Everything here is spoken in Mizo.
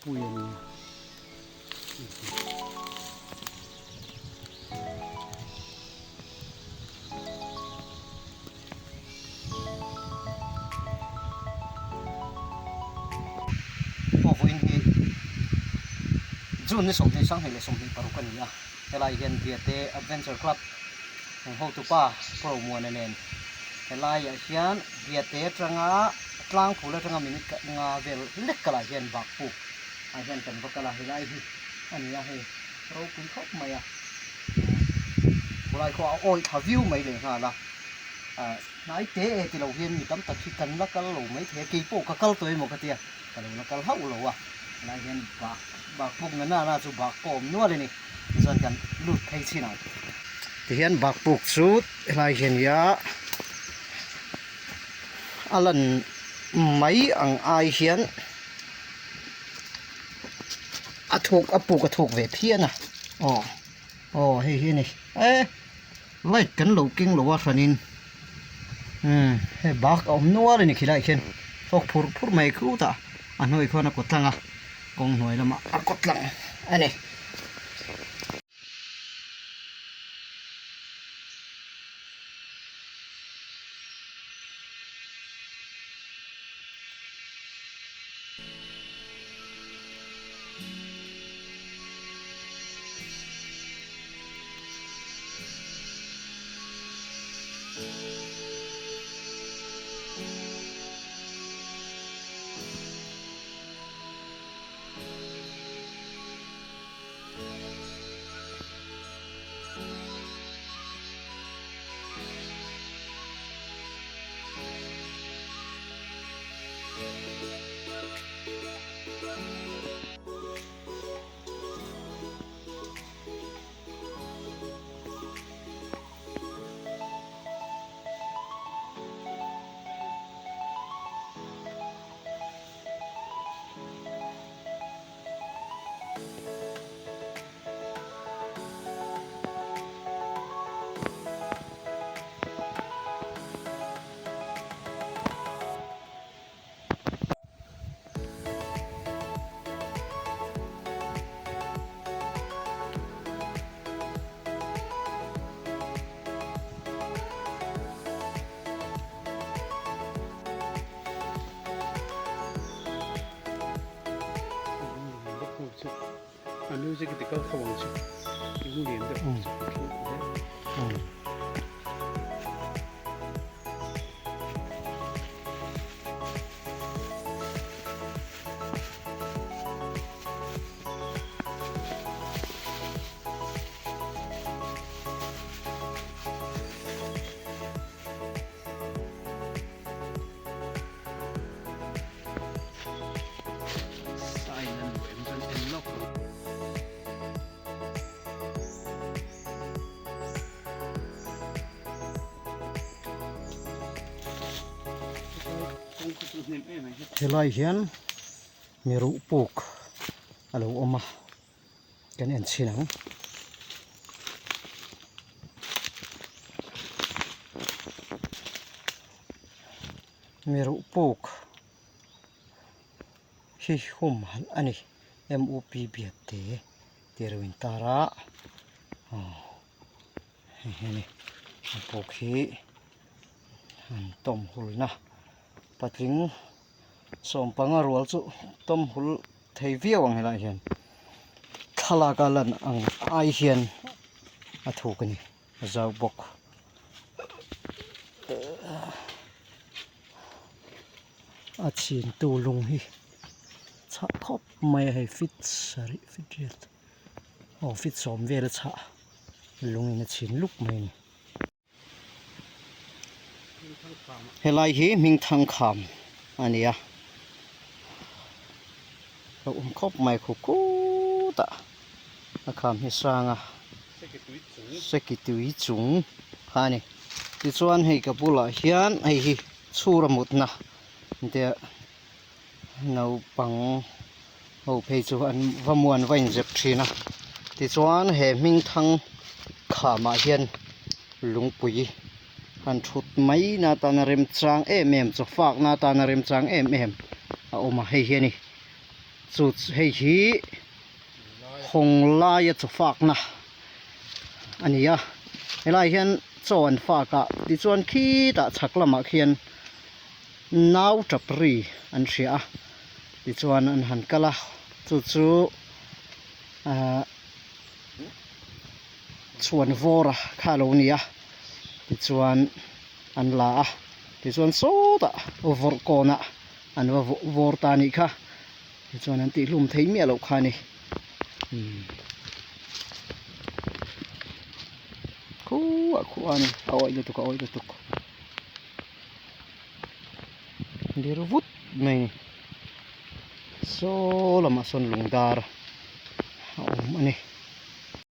pui a nia. Aw vawiin hi June ni 22, 26 a ni a, helai hian Biate Adventure Club eng hotupa Pu Romuana nen helaiah hian Biate atanga tlangphul atanga minute ka nga vel lek kalah hian Bakpuk ah hian kan va kal a, helai hi a ni a hei ropui khawp mai a, khulai khaw a awih thla viau mai lehnghal a. Hnai te e ti lo hian mi tam tak hi kan la kal lo mai thei a, kei pawh ka kal tawh emaw ka tia, ka lo la kal hauh lo a, helai hian bak bak puk na na na chu bak pawh awm nual a ni, tichuan kan lut phei chin ang. Tihian bak puk chu helai hian ia a lan mai ang ai hian a thuk a puk a thuk ve phian a, aw aw hei hi a ni e. Light kan lo keng lo a hranin umm hei bak a awm nual a ni khilaiah khian fawk phur phur mai khutah a hnuai khuan a kawt tlang a kawng hnuai lamah a kawt tlang a ni. Helai hian mi ruh puk a lo awm a kan en chhin ang. Mi ruh puk hi hum halh a ni M_U_P Biate tih a lo intar a aw. Hei hi a ni a puk hi an tawm hul na patling sawm panga rual chu tawm hul thei viau ang helaiah hian thlalak a lan ang ai hian a thuk a ni a zau bawk a chhin tu lung hi chhah khawp mai a hei fit sarih fit riat aw fit sawm vel a chhah. Lungin a chhin luk mai a ni. Helai hi Hmingthang kham a ni a, a awm khawp mai khu khutah a kham hi sang a, seki tui chung kha a ni. Tichuan hei ka bulah hian hei hi chhura mutna te naupang ho phei chu an va muan va inzep thin a tichuan he hming thang khamah hian lungpui han thut mai na atana remchang em em chaw fakna atana remchang em em a awm a hei hi a ni. Chu hei hi hawng laia chaw fakna a ni a, helaiah hian chaw an fak a tichuan khitah chhak lamah khian nau tap ri an hria a tichuan an han kal a chu chu ahh chhuan vawr a kha a lo ni a tichuan an la a tichuan sawtah vawrh kawnah an va vawr ta a nih kha. Tichuan an tihhlum thei miah loh kha a ni. Umm khuah khuah a ni a awih lutuk a awih lutuk dir vut mai a ni saw lamah sawn lung dar a awm a ni.